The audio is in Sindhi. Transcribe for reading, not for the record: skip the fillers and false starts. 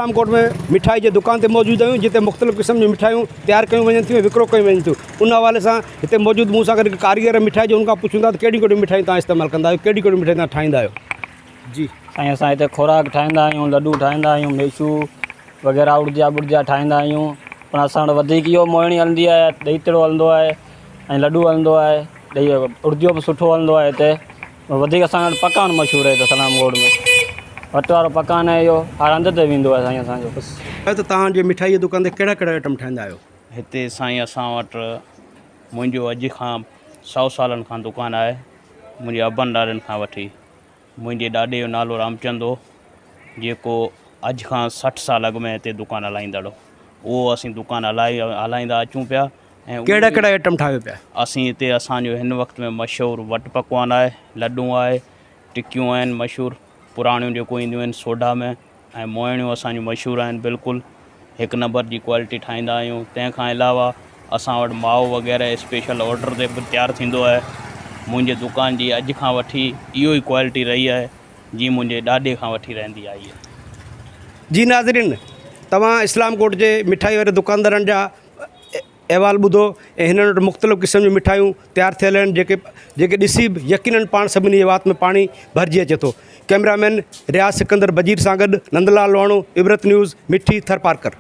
اسلام ڪوٽ ۾ مٺائي جي دڪان تي موجود آهيون جتي مختلف قسم جون مٺايون تيار ڪيون وڃن ٿيون ۽ وڪرو ڪيون وڃن ٿيون ان حوالي سان هتي موجود مون سان گڏ هڪ ڪاريگر مٺائي جو ان کان پڇون ٿا ته ڪهڙيون ڪهڙيون مٺايون توهان استعمال ڪندا آهيو ڪهڙيون ڪهڙيون مٺايون توهان ٺاهيندا آهيو جي. سائين اسان هتي خوراڪ ٺاهيندا آهيون لڏون ٺاهيندا آهيون ميشو وغيره اڙديا ٻڙديا ٺاهيندا آهيون پر اسان وٽ وڌيڪ اهو موهڻي هلندي آهي ڏهي تڙو هلندو آهي ۽ لڏون هلندو آهي ڏهي اڙديو به سٺو هلندو آهي هتي وڌيڪ اسان وٽ پڪوان مشهور آهي هتي سلام ڳوٺ ۾ وٽ وارو پڪوان آهي اهو هر هنڌ تي ويندو آهي سائين اسان جو. ته توهان جي مٺائي جي دڪان تي ڪهڙا ڪهڙا آئٽم ٺاهيندا آهيو؟ هتي سائين اسان وٽ منهنجو اڄ کان سئو سالن کان دڪان آهي منهنجي ابن ڏاڏن کان وٺي منهنجي ڏاڏي جو نالو رامچند هو جيڪو اڄ کان 60 سال اڳ ۾ هتي دڪان هلائيندڙ هو اهو اسين دڪان هلائي هلائيندا اچون پيا ۽ ڪهڙا ڪهڙا آئٽم ٺاهيو پيا؟ اسين هتي اسانجو هن وقت ۾ مشهور وٽ پڪوان آهي لڏون آهي ٽڪيون آهن مشهور پراڻيون جيڪو اينديون آهن سوڍا ۾ ۽ موهڻيون اسان جون مشهور آهن بلڪل هڪ نمبر جي ڪوالٽي ٺاهيندا آهيون تنهن کان علاوه اسان وٽ مائو وغيره اسپيشل آرڊر تي به تيار ٿيندو آهي منهنجي دڪان جي اڄ کان وٺي اهو ئي ڪوالٽي رهي آهي جي منهنجي ڏاڏي کان وٺي رهندي آئي آهي. جي ناظرين توهان اسلام ڪوٽ جي مٺائي واري دڪاندارن جا احوال ٻڌو ۽ هنن وٽ مختلف قسم جون مٺايون تيار ٿيل آهن جيڪي جيڪي ڏسي به يقينن پاڻ سڀني جي وات ۾ پاڻي ڀرجي اچي ٿو ڪئميرا مين رياض سڪندر بجير سان گڏ نندلال لوهاڻو عبرت نيوز مٺي ٿرپارڪر.